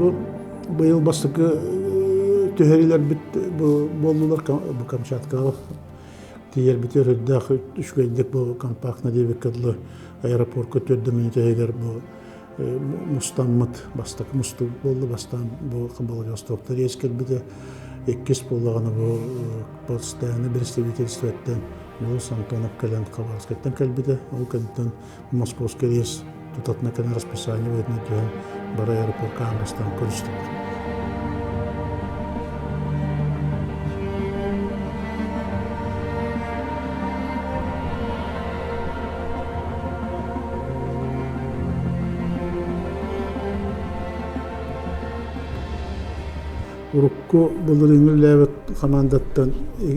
Бу быйыл бастакы түһэриилэрбит бу буоллулар бу Камчаткаҕа тиийэрбитигэр үрдээх үчүгэйдик бу компактно диэбиккэ дылы аэропортка төрдө мүнүүтэ бу мустаммыт бастакы мустуу буолла бастаан бу Владивостоктар рейс кэлбитэ иккис буоллаҕына бу постоянный представительствоттан Милос Антонов кэлэн Хабаровскайтан кэлбитэ ол кэнниттэн Московский рейс тутатына кэлэн расписание быһыытынан түһэн бары аэропортка аан бастаан көрүстүбүт. Урукку былырыыҥҥы үлэлээбит хамаандаттан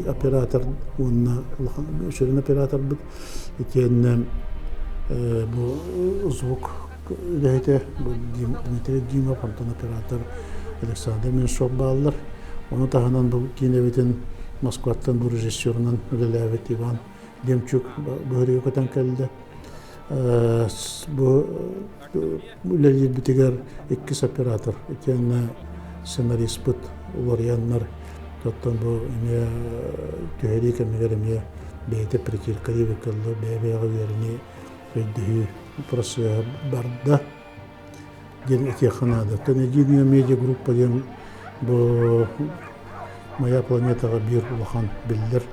оператор уонна улахан сүрүн операторбыт итиэннэ бу звук үлэһитэ Дмитрий Димов, онтон оператор Александр Меньшов бааллар. Ону таһынан бу киинэбитин Москваттан бу режиссерунан үлэлээбит Иван Демчук быһырыга көтөн кэллэ. Бу үлэлиирбитигэр иккис оператор итиэннэ сценариспыт уларыйаннар оттон бу эмиэ түһэрии кэмигэр эмиэ бэйэтэ притирка диэбиккэ дылы бэйэ-бэйэҕэ үөрэнии өйдөһүү процеһа барда диэн этиэххэ наада. Оттон Единая медиагруппа диэн бу Моя планетаҕа биир улахан биллэр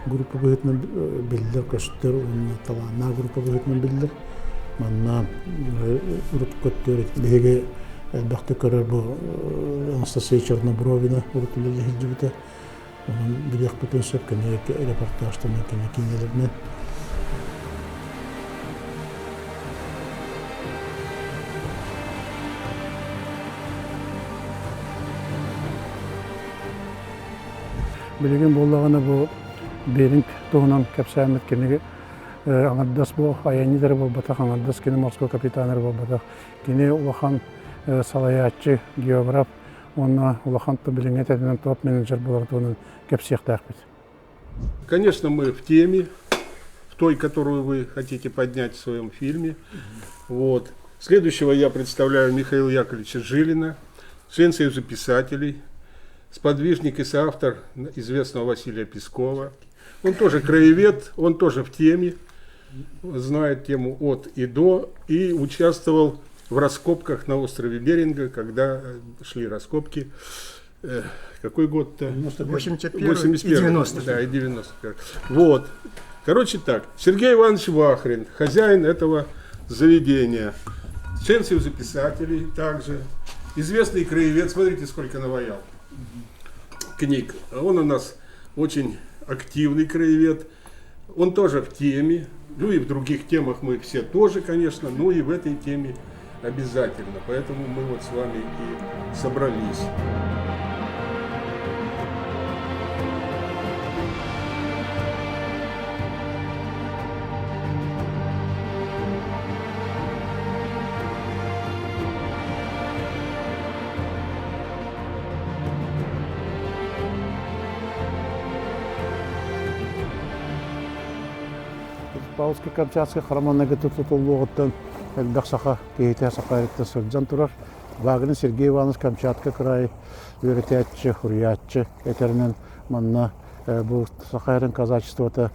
группа быһыытынан биллэр-көстөр уонна талааннаах группа быһыытынан биллэр. Манна урут көттөр биһиги элбэхтик көрөр бу Анастасия Чернобровина урут үлэлии сылдьыбыта. Онон билиэхпитин сөп кини репортажтарынан, кини киинэлэринэн. Билигин буоллаҕына бу Беринг туһунан кэпсээммит кини аҥардас бу айанньыт эрэ буолбатах, аҥардас кини морской капитан эрэ буолбатах. Кини улахан салайааччы, географ уонна улахан билиҥҥи этэринэн топ-менеджер буолар туһунан кэпсиэхтээхпит. Конечно, мы в теме, в той, которую вы хотите поднять в своем фильме. Вот. Следующего я представляю Михаила Яковлевича Жилина, член Союза писателей, сподвижник и соавтор известного Василия Пескова. Он тоже краевед, он тоже в теме, знает тему от и до, и участвовал в раскопках на острове Беринга, когда шли раскопки. Какой год-то? 81 81 и 90. Да, и 91. Вот. Короче так, Сергей Иванович Вахрин, хозяин этого заведения, член Союза писателей также, известный краевед, смотрите, сколько наваял книг. Он у нас очень активный краевед, он тоже в теме, ну и в других темах мы все тоже, конечно, но и в этой теме обязательно. Поэтому мы вот с вами и собрались. Павловскай-Камчатскай храманнарга тутуллуоҕуттан элбэх саха киһитэ саха эриттэн сылдьан турар. Вагнер Сергей Иванович Камчатка кыраайы үөрэтээччи, суруйааччы этэринэн манна бу саха эрин казачествота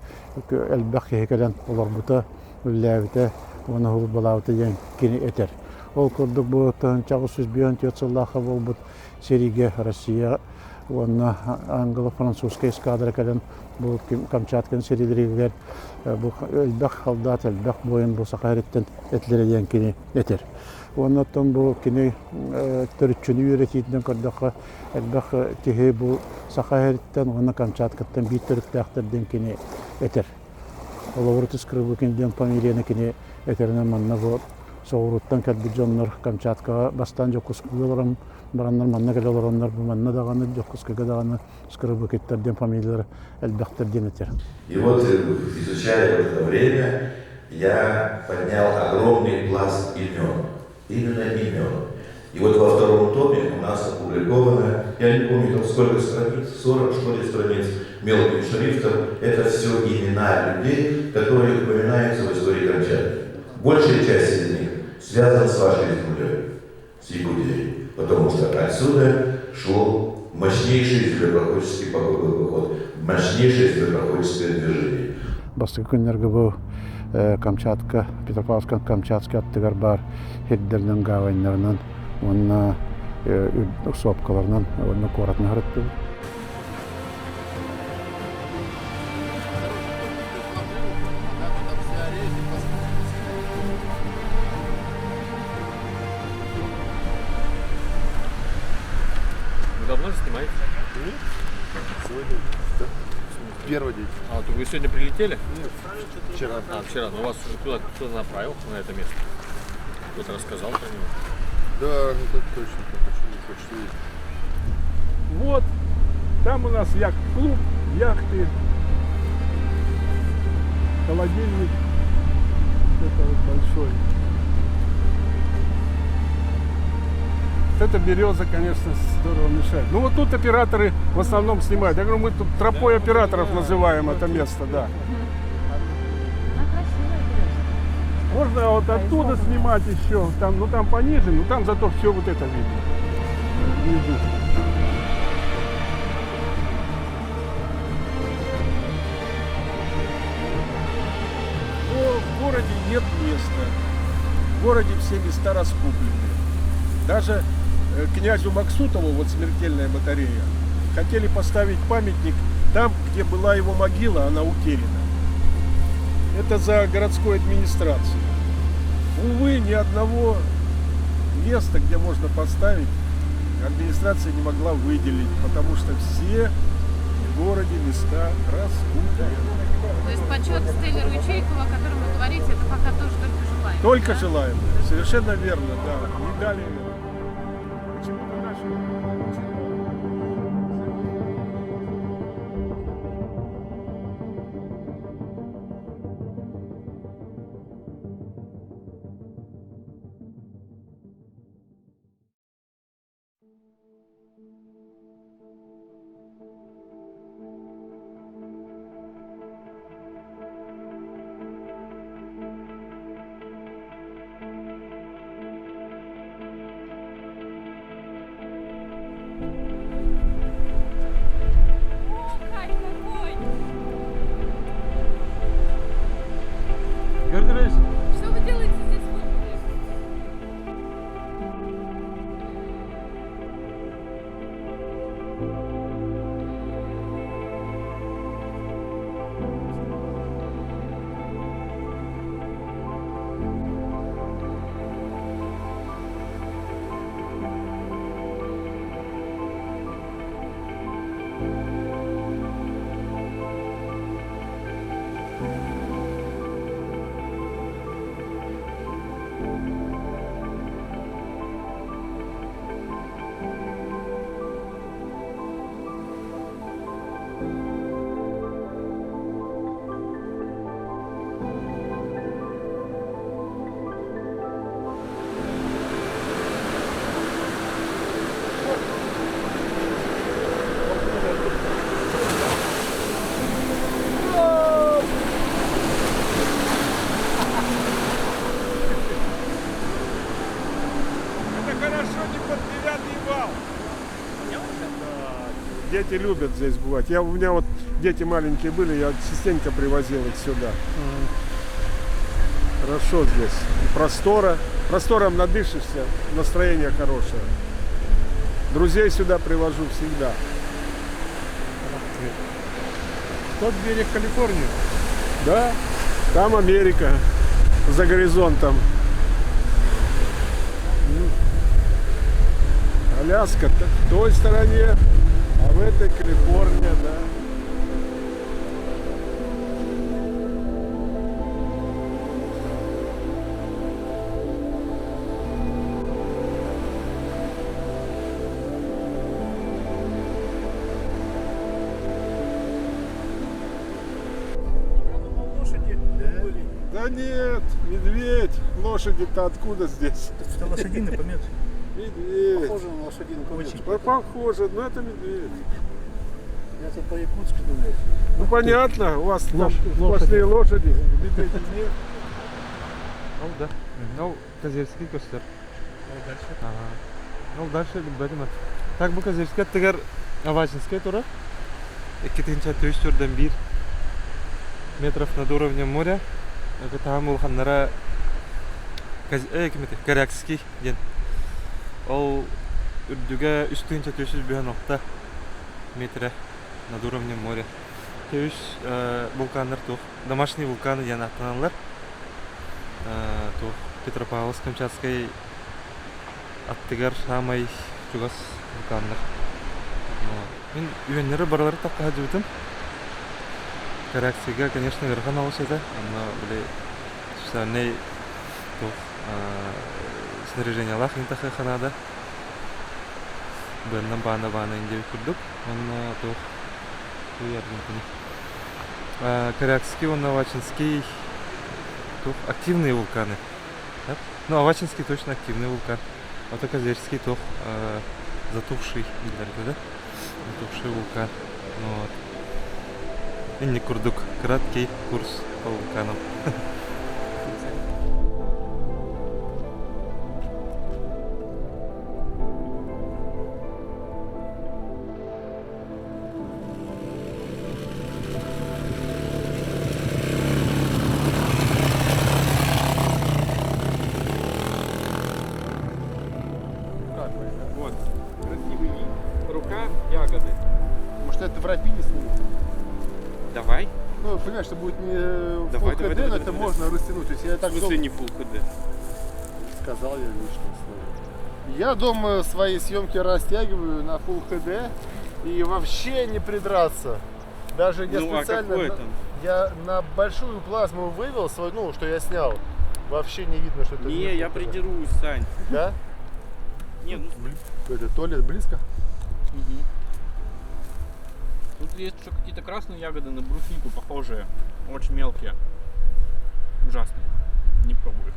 элбэх киһи кэлэн олорбута, үлэлээбитэ уонна уһулбалаабыта диэн кини этэр. Ол курдук бу 1954 сыллаахха буолбут сэриигэ Россия уонна англо-французскай эскадра кэлэн бу Камчатканы сэриилэригэр бу элбэх солдат, элбэх буойун бу Саха сириттэн этилэрэ диэн кини этэр. Уонна оттон бу кини төрүччүнү үөрэтиитинэн көрдөххө элбэх киһи бу Саха сириттэн уонна Камчаткаттан биир төрүттээхтэр диэн кини этэр. Холобур, Скрыбыкин диэн фамилияны кини этэринэн манна бу соҕурууттан кэлбит дьоннор Камчаткаҕа бастаан Дьокуускайга олорон бараннар манна кэлэ олороннор бу манна даҕаны Дьокуускайга даҕаны Скрыбыкиттар диэн фамилиялар элбэхтэр диэн этэр. И вот, изучая вот это время, я поднял огромный пласт имен, именно имен. И вот во втором томе у нас опубликовано, я не помню там сколько страниц, 40 что ли страниц мелким шрифтом, это все имена людей, которые упоминаются в истории Камчатки. Большая часть из них связана с вашей землей, с Якутией. Потому что отсюда шел мощнейший землепроходческий поход, мощнейшее землепроходческое движение. Бастакы күннэргэ бу Камчатка, Петропавловск-Камчатский аттыгар баар сирдэринэн, гаваньнарынан уонна сопкаларынан уонна куоратынан сырыттыбыт. Вы давно снимаете? Нет. Сегодня да. Первый день. А, то вы сегодня прилетели? Нет, вчера. А, вчера. Но вас уже куда кто направил на это место? Кто-то рассказал про него? Да, ну так точно. Почему не хочет видеть? Вот, там у нас яхт-клуб, яхты, холодильник. Это вот большой. Вот эта береза, конечно, здорово мешает. Ну вот тут операторы в основном снимают. Я говорю, мы тут тропой операторов называем это место, да. Можно вот оттуда снимать еще, там, ну там пониже, но там зато все вот это видно. Внизу. Но в городе нет места. В городе все места раскуплены. Даже князю Максутову, вот смертельная батарея, хотели поставить памятник там, где была его могила, она утеряна. Это за городской администрацией. Увы, ни одного места, где можно поставить, администрация не могла выделить, потому что все в городе места раскуплены. То есть почет Стеллеру и Чайкову, о котором вы говорите, это пока тоже только желаемое. Только да? желаемое. Совершенно верно, да. Не дали. Почему-то наши. О, кайф какой! Что вы делаете здесь в Ургуте? Это хорошо не под девятый вал. Дети любят здесь бывать. Я, у меня вот дети маленькие были, я частенько привозил их сюда. Хорошо здесь. И простора. Простором надышишься, настроение хорошее. Друзей сюда привожу всегда. Тот берег Калифорнии. Да, там Америка за горизонтом. Аляска в той стороне, а в этой Калифорния, да. Я думал, лошади были. Да нет, медведь, лошади-то откуда здесь? Это лошадиный помет. Медведь. Похоже на лошадиный помет. Очень. Похоже, но это медведь. Я тут по-якутски думаю. Ну понятно, у вас там Лошади. сплошные лошади, медведей нет. Ну да. Ну, Козельский костер. Дальше. Ага. Ол дальше билбэтим. Так бу Козырскай аттыгар Авачинскай турар. 2 341 метров над уровнем моря. Таһым улаханнара Корякский диэн. Ол үрдүгэ 3 406 метрэ над уровнем моря. Үс вулканнар туох домашний вулканы диэн ааттаналлар. Туох Петропавловск-Камчатскай аттыгар саамай чугас вулканнар. Мин үөннэри барылары тахха сылдьыбытым. Коррекцияга, конечно, ыарахан оҕус этэ. Онно били специальный туох снаряжениялаах иҥ наада. Быаннан баана-баана диэбит курдук. Онно туох Корякский уонна Авачинский туох активные вулканы. Ну, Авачинский точно активный вулкан. А то Козельский туох затухший дииллэр да? Затухший вулкан. Ну, вот. Инник курдук краткий курс по вулканам. Вот, красивый вид, рука, ягоды. Может, это в рапиде сниму? Давай. Ну, понимаешь, что будет не Давай, Full давай, HD, давай, но давай, это давай. можно растянуть. То есть я В так смысле дома- не Full HD? Сказал я лишнее слово. Я дома свои съемки растягиваю на Full HD и вообще не придраться. Даже я Ну, а специально какое на, там? я на большую плазму вывел свою, ну, что я снял. Вообще не видно, что это Не, Full я HD. придерусь, Сань. Да? Не, ну Это туалет близко? Мгм. Тут есть еще какие-то красные ягоды на бруснику похожие. Очень мелкие. Ужасные. Не пробую их.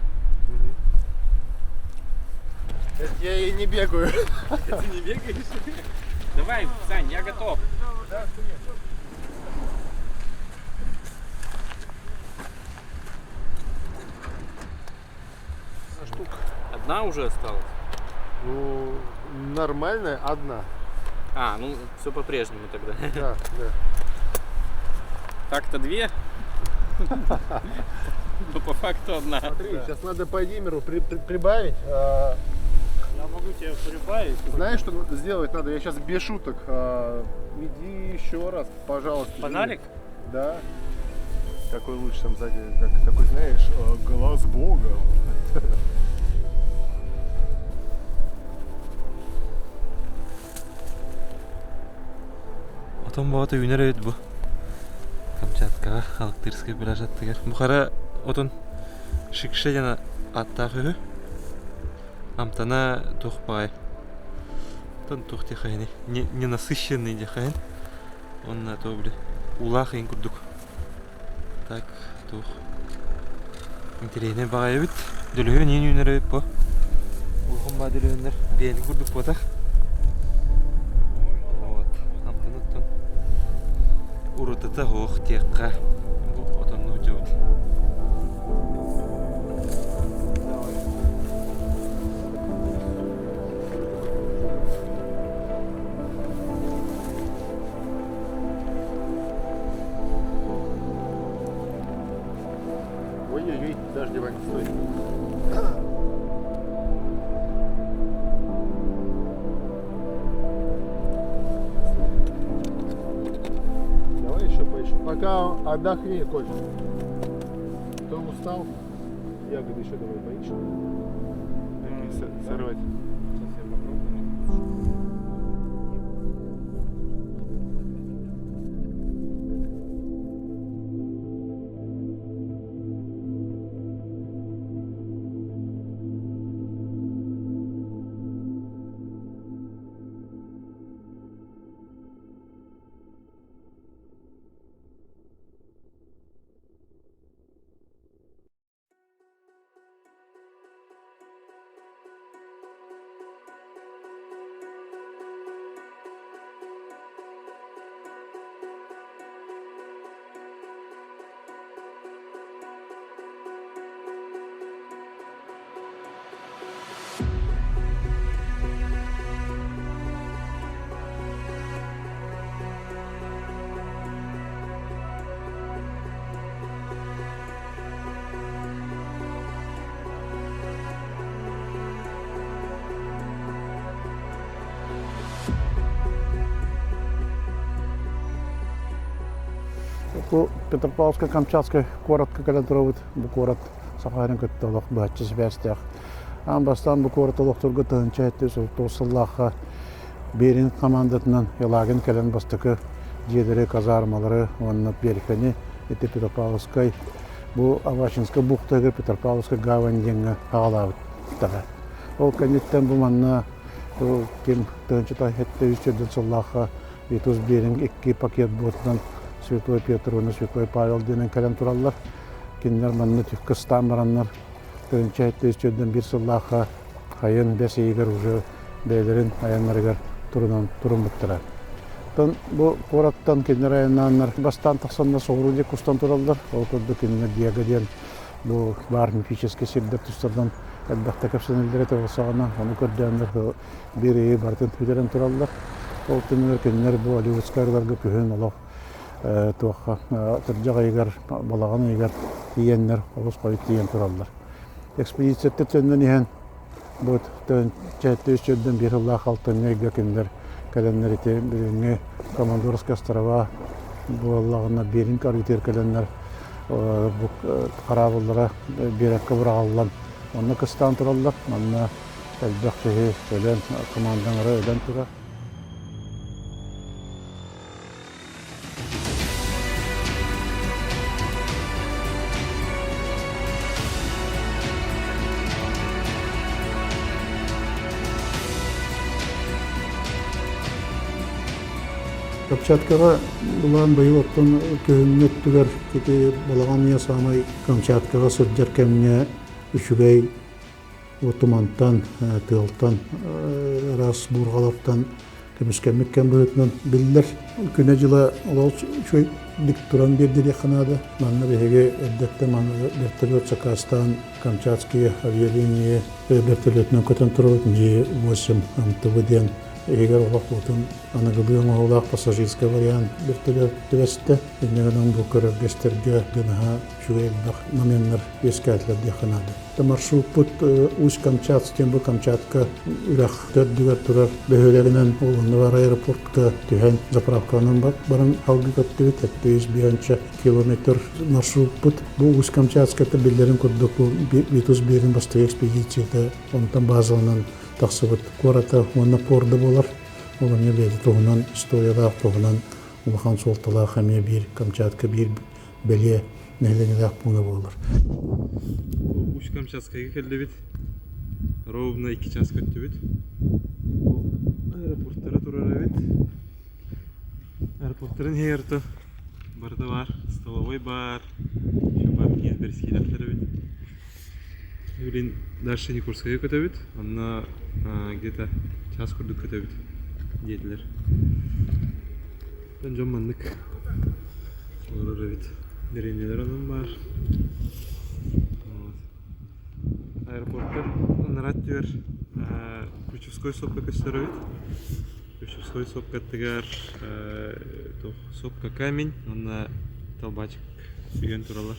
Это я и не бегаю. Ты не бегаешь? Давай, Сань, я готов. Штука. Одна уже осталась? Ну, нормальная одна. А, ну все по-прежнему тогда. Да, да. Так-то две. Но по факту одна. Смотри, сейчас надо по диммеру прибавить. Я могу тебе прибавить. Знаешь, что сделать надо? Я сейчас без шуток. Иди еще раз, пожалуйста. Фонарик? Да. Какой лучше там сзади, как такой, знаешь, глаз Бога. Отон баҕата үүнэр эбит бу. Камчаткаҕа Халактырскай пляж аттыгар. Бу хара отон шикше диэн ааттаах үһү. Амтана туох баҕай. Отон туох диэхэйиний ненасыщенный диэхэйин. Уонна то били уулаах иһин курдук. Так туох интэриэһинэй баҕайы эбит. Дөлүһүөн иин үүнэр эбит бу. Улахан баа дөлүһүөннэр бэйэтин курдук буотах. Вот. Амтан оттон урутата суох диэххэ. Бу отоннуу дьобут. Ой-ой-ой, подожди, Вань, стой. Давай еще поищем. Пока отдохни, Коль. Ты устал? Ягоды еще давай поищем. Такие сорвать. Сейчас я попробую. Бу Петропавловскай-Камчатскай куоратка кэлэн турабыт. Бу куорат Саха сирин кытта олох быһаччы сибээстээх. Аан бастаан бу куорат олохторго 1739 сыллаахха Беринг командатынан Елагин кэлэн бастакы дьиэлэри, казармалары уонна Перфени ити Петропавловскай бу Авачинскай бухтатыгар Петропавловскай гавань диэҥҥэ аҕалаабыттара. Ол кэнниттэн бу манна ким 1773 сыллаахха Витус Беринг икки пакет буотунан Святой Петр уонна Святой Павел диэнэн кэлэн тураллар. Кинилэр манна кыстаан бараннар 1771 сыллаахха хайын бэс ыйыгар уже бэйэлэрин айаннарыгар турунан туруммуттара. Оттон бу куораттан кинилэр айаннааннар бастаан тахсаннар соҕуруу диэки устан тураллар. Ол курдук кинилэр Диего диэн бу баар мифическэй сирдэр тустарынан элбэхтэ кэпсэнэллэрэ этэ ол саҕана. Ону көрдөөннөр биир ыйы барытын бүтэрэн тураллар. Ол түмүгэр кинилэр бу Голливудскай ырыларга күһүн олох туохха атырдьах ыйыгар, балаҕан ыйыгар тиийэннэр олус хойут тиийэн тураллар. Экспедицияттан төннөн иһэн бу 404 биир сыллаах алтынньы ыйга кинилэр кэлэннэр ити билиҥҥи Командорская острова буоллаҕына Беринг арыытыгар кэлэннэр бу хараабыллара биэрэккэ быраҕыллан онно кыстаан тураллар. Манна элбэх киһи өлөн, командалара өлөн турар. Камчаткаҕа былаан быйыл оттон күһүҥҥү өттүгэр ити балаҕан ыйа саамай Камчаткаҕа сылдьар кэмҥэ үчүгэй тумантан, тыалтан, араас буурҕалартан көмүскэммит кэм быһыытынан биллэр. Күнэ-дьыла олох үчүгэйдик туран биэрдэ диэххэ наада. Манна биһиги эрдэттэн манна вертолет сакаастаан Камчатские авиалинии вертолетунан көтөн турабыт. Ми-8 МТВ диэн иһигэр олох уотун аныгылыы оҥоһуулаах пассажирскай вариант вертолет түбэстэ. Инньэ гынан бу көрөргө-истэргэ наһаа үчүгэй элбэх моменнар үөскээтилэр диэххэ наада. Маршруппут Усть-Камчатск диэн бу Камчатка үрэх төрдүгэр турар бөһүөлэгинэн Улан аэропортка түһэн заправканан баран алгы көттүбүт 705 километр маршруппут. Бу Усть-Камчатската биллэрин курдук бу Витус Берин бастакы экспедицията онтон базаланан тахсыбыт куората уонна порда буолар. Ол эмиэ бэйэтэ туһунан историялаах туһунан улахан суолталаах эмиэ биир Камчатка биир бэлиэ нэһилиэнньэлээх пууна буолар. Усть-Камчатскайга кэллибит. Ровно 2 час көттүбүт. Аэропорттара турар эбит. Аэропорттарын иһигэр то барыта баар. Столовой бар, еще бар бэрискилэхтэр эбит. Блин, дальше Никольскайга көтөбүт. Онно где-то час курдук көтөбүт диэтилэр. Дьон маннык олорор эбит. Дэриэбинэлэр онон баар. Вот. Аэропортка анараа өттүгэр Ключевской сопка көстөр эбит. Ключевской сопкатыгар туох сопка камень уонна талбаачык сүгэн тураллар.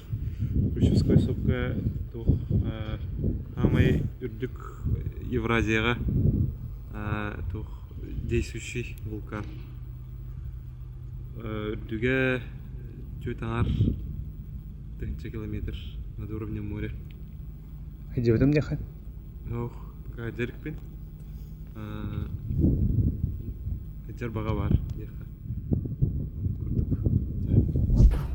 Ключевской сопка туох саамай үрдүк Евразияҕа туох действующий вулкан. Үрдүгэ 4,5 километр над уровнем моря. Айдьыбытым диэххин? Ох, пока дьэрикпин. Дьэр баҕа баар диэххэ. Курдук.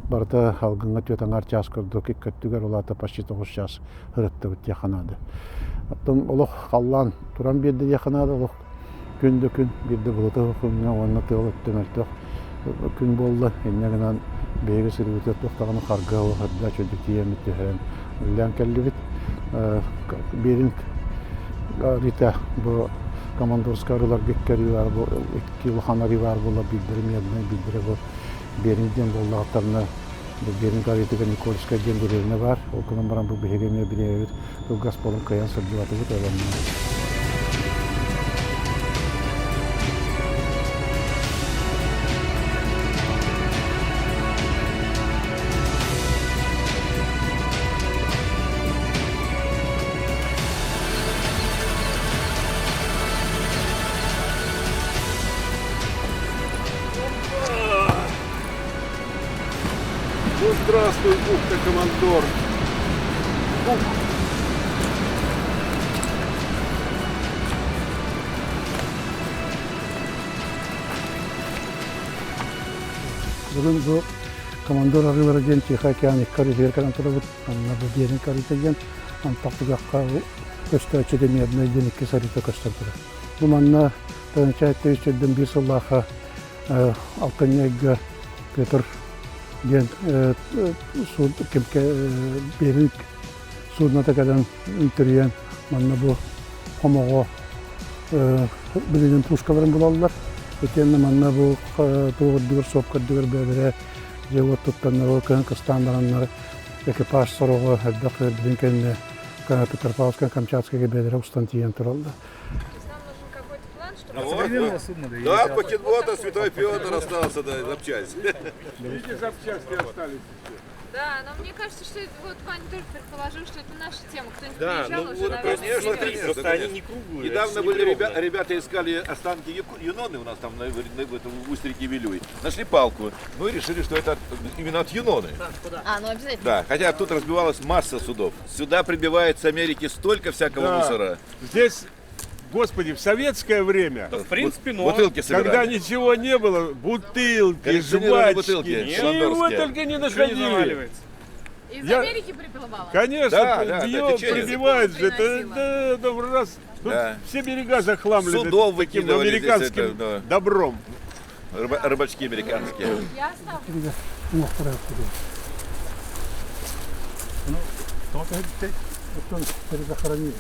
Барыта салгыҥҥа түөрт аҥаар чаас курдук икки өттүгэр ол аата почти тоҕус чаас ырыттыбыт диэххэ наада. Оттон олох халлаан туран биэрдэ диэххэ наада, олох күн да күн биирдэ былыты күҥҥэ уонна тыал өттө мөлтөх күн буолла. Инньэ гынан биһиги сырыыбытыгар туох даҕаны харгыһа суох эрдэ чөлдүк тиийэммит түһэрэн үлэлээн кэллибит. Беринг Рита бу Командорскай арыыларга икки арыы баар икки улахан арыы баар буолла биирдэрэ Мирный биирдэрэ бу Беринг диэн буоллаҕыттарына бу Беринг арыытыгар Никольскай диэн дэриэбинэ баар. Ол гынан баран бу биһиги эмиэ бириэмэбит кылгас буолан кыайан сылдьыбатыбыт ол онно. Ну, здравствуй, бухта, командор. Бух. Бүгүн бу Командор арыылара диэн Тихий океан икки арыытыгар кэлэн турабыт. Манна бу Беринг арыыта диэн антах түгэххэ көстөөччү Медный диэн иккис арыыта көстөн турар. Бу манна 1971 сыллаахха алтынньы ыйга Петр диэн суд кимке Беринг судната кэлэн үнтүрүйэн манна бу хомоҕо билигин пушкаларын булаллар. Итиэннэ манна бу туох үрдүгэр, сопка үрдүгэр бэйэлэрэ дьиэ-уот туттаннар, ол кыһын кыстаан бараннар экипаж сороҕо элбэх үөрдүбүн кэннэ Петропавловскай Камчатскайга бэйэлэрэ устан тиийэн тураллар. Да, пакетбота Святой Петр остался, да, запчасть. Видите, запчасти остались. Да, но мне кажется, что это, вот Ваня тоже предположил, что это наша тема. Кто-нибудь Да, приезжал ну уже, вот, наверное, конечно, берет. конечно, Просто они конечно. не круглые. Недавно это были неровно. ребя- ребята искали останки Яку- Юноны у нас там на, на- в этом в устье реки Вилюй. Нашли палку. Ну и решили, что это от- именно от Юноны. А, ну обязательно. Да, хотя тут разбивалась масса судов. Сюда прибивает с Америки столько всякого Да. мусора. Здесь, господи, в советское время, Да, в принципе, но... Бутылки собирали. когда ничего не было, бутылки, Коллекционировали жвачки, бутылки чего командорские. только не Ничего не находили. заваливается. Из Я- Америки приплывала? Конечно, Да, да, да, бьет, течение. прибивает же. Это, Приносила. да, это раз. Тут Да. все берега захламлены Судов таким выкидывали здесь американским это, да. добром. Рыба- рыбачки американские. Я оставлю. Оттон перезахоронили.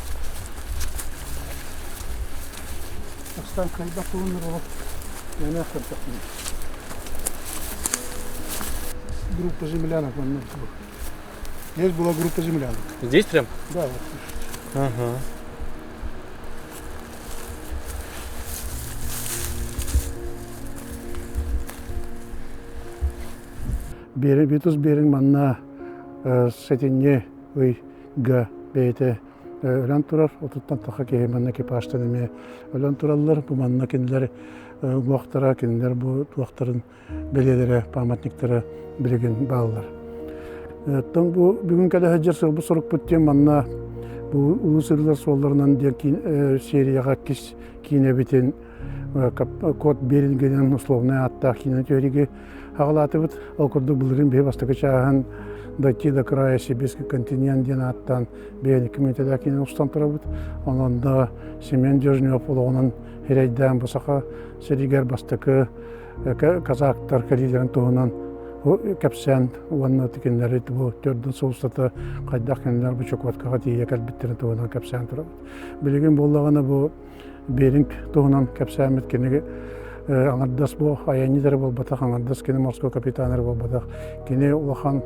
Бастаан хайдах туһуннар олох мээнэ көрдөхпүнэ. Группа землянок манна была. Здесь была группа землянок. Здесь прям? Да, вот. Ага. Витус Беринг манна сэтинньи ыйга бэйэтэ өлөн турар. Отуттан таха киһи манна экипажтан эмиэ өлөн тураллар. Бу манна кинилэр уҥуохтара, кинилэр бу туохтарын бэлиэлэрэ, памятниктара билигин бааллар. Оттон бу бүгүн кэлэ сылдьар сылбыт сорукпут диэн манна бу улуу сырыылар суолларынан диэн серияҕа иккис киинэбитин код Берингенен условнай ааттаах киинэ түһэриги аҕалаатыбыт. Ол курдук былырыын биһи бастакы чааһын «Дойти до края Сибирский континент» диэн ааттаан бэйэни мүнүүтэлээх киинэни устан турабыт. Онон да Семен Дежнев олоҕунан сирэйдээн бу саха сиригэр бастакы казактар кэлиилэрин туһунан кэпсээн уонна кинилэри бу төрдүн сыл устата хайдах кинилэр бу Чукоткаҕа тиийэ кэлбиттэрин туһунан кэпсээн турабыт. Билигин буоллаҕына бу Беринг туһунан кэпсээммит кини аҥардас бу айанньыт эрэ буолбатах, аҥардас кини морской капитан эрэ буолбатах. Кини улахан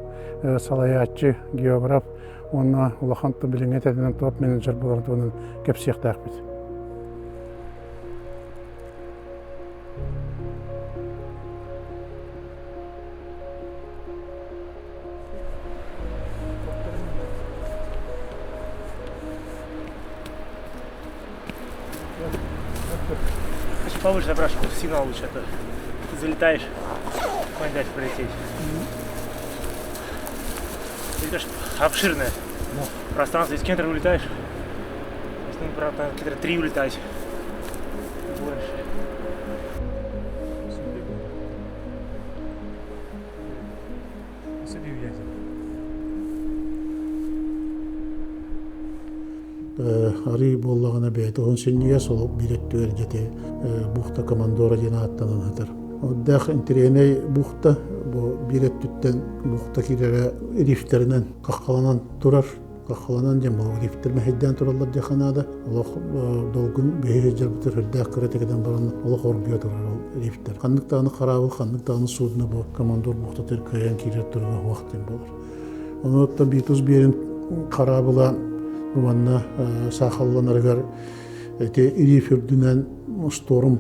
салайааччы, географ уонна улахан билиҥҥи этэринэн топ-менеджер буоларын туһунан кэпсиэхтээхпит. Повыше запрашивал, сигнал лучше, а то ты залетаешь, куда дальше пролететь. Это же обширное пространство, из километра улетаешь, если, ну, правда, километра три улетать, больше. Арыы буоллаҕына бэйэтэ уһун синньигэс ол биир өттүгэр дьэти бухта командора диэн ааттанан сытар. Ордаах интэриэһинэй бухта бу биир өттүттэн бухта киирэрэ рифтэринэн хаххаланан турар. Хаххаланан диэн бу рифтэр мэһэйдээн тураллар диэххэ наада. Олох долгун биһиги дьарбытыр үрдээх кыра тигинэн баран олох оргуйа турар ол рифтэр. Ханнык даҕаны хараабыл, ханнык даҕаны судно бу командор бухтатыгар кыайан киирэр туруга суох диэн буолар. Онуоттан Битус биэрин хараабыла манна саахалланарыгар ити риф үрдүнэн шторм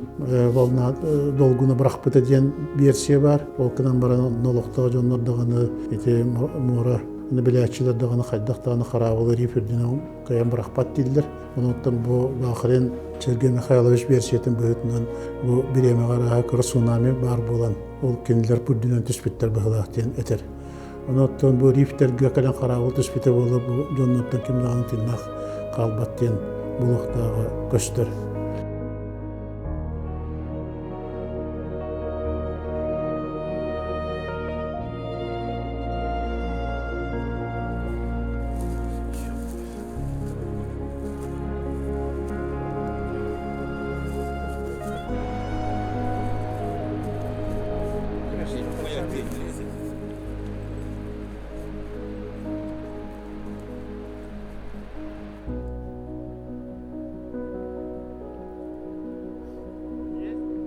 волна долгуна бырахпыта диэн версия бар. Ол гынан баран онно олохтоох дьоннор даҕаны ити муора билээччилэр даҕаны хайдах даҕаны хараабылы риф үрдүнэн кыайан бырахпат дииллэр. Онуттан бу Баахарин Сергей Михайлович версиятын быһыытынан бу бириэмэҕэ арааһа кыра цунами баар буолан ол кинилэр үрдүнэн түспүттэр быһыылаах диэн этэр. Онон бу рифтэргэ кэлэн хараабыл түспүтэ буолла бу дьоннортон ким даҕаны тыыннаах хаалбат диэн булуохтааҕа көстөр.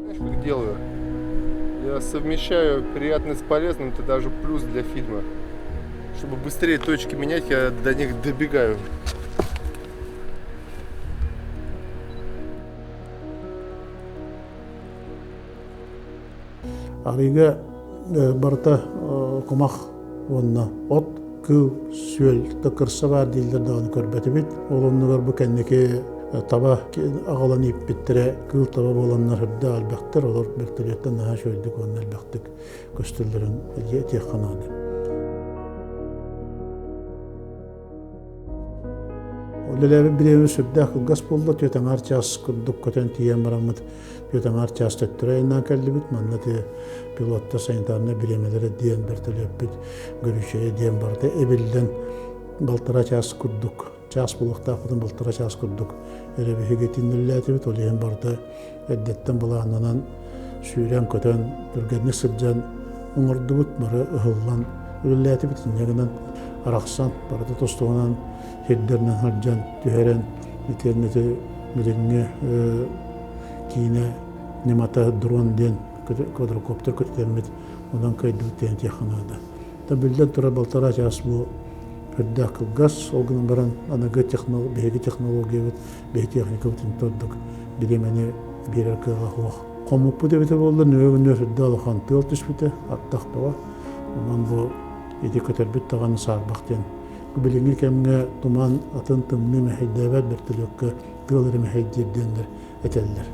Знаешь, как делаю? Я совмещаю приятное с полезным, это даже плюс для фильма. Чтобы быстрее точки менять, я до них добегаю. Арыыга барыта кумах уонна от, кыыл, сүөл да кырса баар дииллэр даҕаны көрбөтүбүт. Ол оннугар бу кэнники таба аҕалан ииппиттэрэ кыыл таба буоланнар үрдээх элбэхтэр, олор бөртөлүөттэн наһаа үчүгэйдик уонна элбэхтик көстөллөрүн этиэххэ наада. Үлэлээбит бириэмэ сүрдээх кылгас буолла, түөрт аҥаар чаас курдук көтөн тиийэн бараммыт, түөрт аҥаар чаас төттөрү айаннаан кэллибит. Манна ти пилоттар санитарнай бириэмэлэрэ диэн бөртөлүөппүт гөрүчэйэ диэн барыта эбиллэн балтараа чаас курдук, чаас буолуохтаахпытын балтараа чаас курдук эрэ биһиги итиннэллээтибит. Ол иһин барыта эрдэттэн былааннанан сүүрэн-көтөн, түргэнник сылдьан оҥордубут, бары ыһыллан үлэлээтибит. Инньэ гынан арахсан, барыта тус-туһунан сирдэринэн сылдьан түһэрэн, итиэннэ ити билиҥҥи киинэ ньымата дрон диэн квадрокоптер көтүтэммит, онон кыайдыбыт диэн этиэххэ наада. Биллэн турар, балтараа чаас бу үрдээх кылгас, ол гынан баран аныгы биһиги технологиябыт, биһи техникабытын ордук бириэмэни биэрэр кыаҕа суох. Хоммуппут эбитэ буолла, нөҥүө күнүгэр сүрдээх улахан тыал түспүтэ, ардах бөҕө. Онон бу ити көтөрбүт даҕаны саарбах диэн. Билиҥҥи кэмҥэ туман атын тымныы мэһэйдээбэт бөртөлүөккэ тыал эрэ мэһэйдиир диэннэр этэллэр.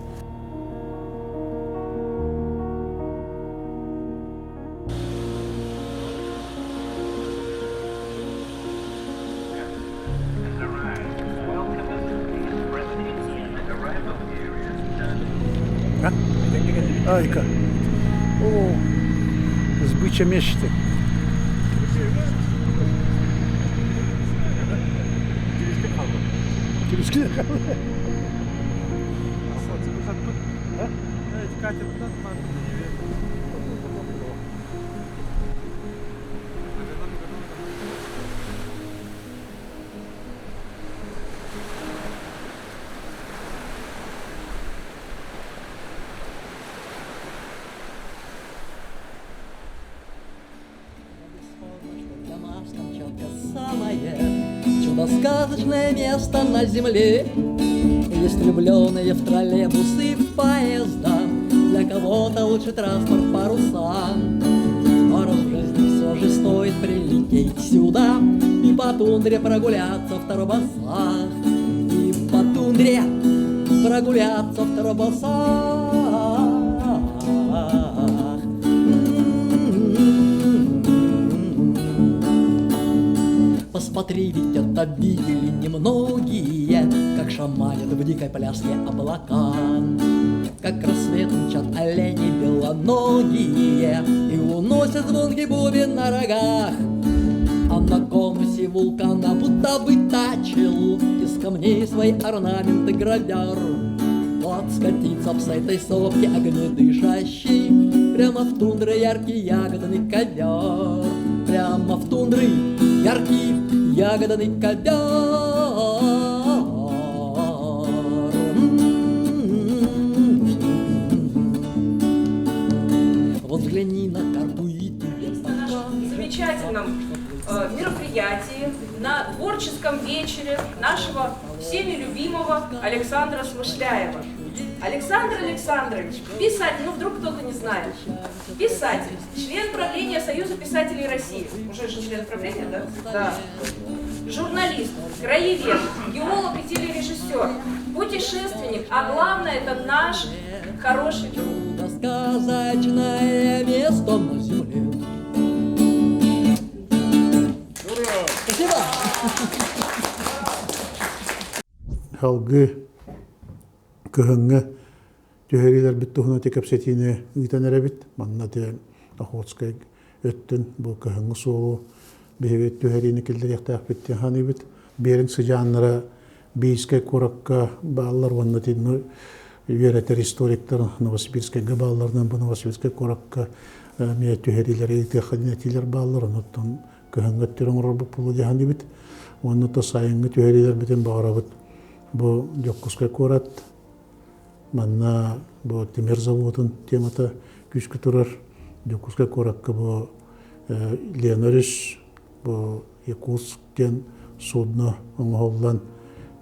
Айка. О, сбыча мечты. Самое чудо-сказочное место на земле. Есть влюбленные в троллейбусы, в поезда. Для кого-то лучше транспорт паруса. Но раз в жизни все же стоит прилететь сюда И по тундре прогуляться в торбасах. И по тундре прогуляться в торбасах. Посмотри, ведь это видели немногие, Как шаманят в дикой пляске облака, Как рассвет мчат олени белоногие И уносят звонкий бубен на рогах. А на конусе вулкана будто бы точил Из камней свои орнаменты гравер. Вот скатиться с этой сопки огнедышащей Прямо в тундры яркий ягодный ковер. Прямо в тундры яркий ягодный ковер. Вот взгляни на карту и тебе на нашем замечательном мероприятии, на творческом вечере нашего всеми любимого Александра Смышляева. Александр Александрович, писатель, ну вдруг кто-то не знает, писатель, член правления Союза писателей России, уже же член правления, да? Да. Журналист, краевед, геолог и телережиссер, путешественник, а главное, это наш хороший друг. Сказочное место на земле. Салгыы кыһыҥҥы түһэриилэрбит туһунан ити кэпсэтиини ыытан эрэбит. Манна ити Охотскай өттүн бу кыһыҥҥы суолу биһиги түһэриини киллэриэхтээхпит диэн саныыбыт. Беринг сыдьааннара Бийскэй куоракка бааллар уонна итиннэ үөрэтэр историктар Новосибирскайга баалларынан бу Новосибирскай куоракка эмиэ түһэриилэри ыытыахха диэн этиилэр бааллар. Онуттан кыһыҥҥы өттүгэр оҥорорбут буолуо дии саныыбыт. Уонна то сайыҥҥы түһэриилэрбитин баҕарабыт бу Дьокуускай куорат манна бу тимир заводун темата күүскэ турар. Дьокуускай куоракка бу Лена өрүс бу Якутск диэн судно оҥоһуллан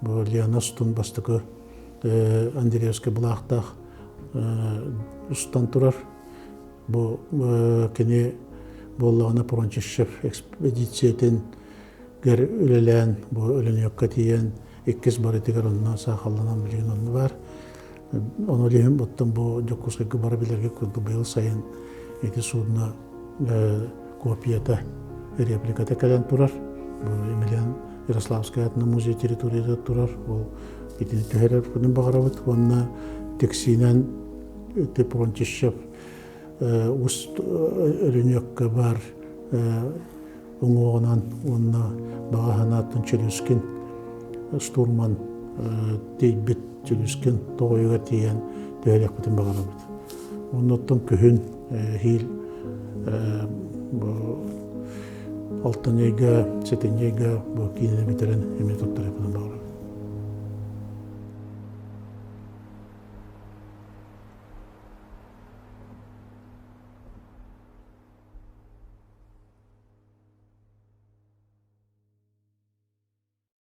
бу Лена устун бастакы Андреевскай былаахтаах устан турар. Бу кини буоллаҕына Прончищев экспедициятын гэр үлэлээн бу Өлөнүөккэ тиийэн иккис барытыгар онно саахалланан билигин онно баар. Ону иһин оттон бу Дьокуускайга бара билэргэ курдук быйыл сайын ити судно копията, репликата кэлэн турар. Бу Емельян Ярославскай атынан музей территорията турар. Ол итини түһэрэр баҕарабыт уонна тиксиинэн ити Прончищев ус Өлүнүөккэ баар уҥуоҕунан уонна баҕа санааттан Челюскин штурман тиийбит Челюскин тоҕойугар тиийэн түһэриэхпитин баҕарабыт. Оннуттан күһүн эһиил бу алтынньыга, сэтинньигэ бу киинэни бүтэрэн эмиэ туттарыахпытын баҕарабыт.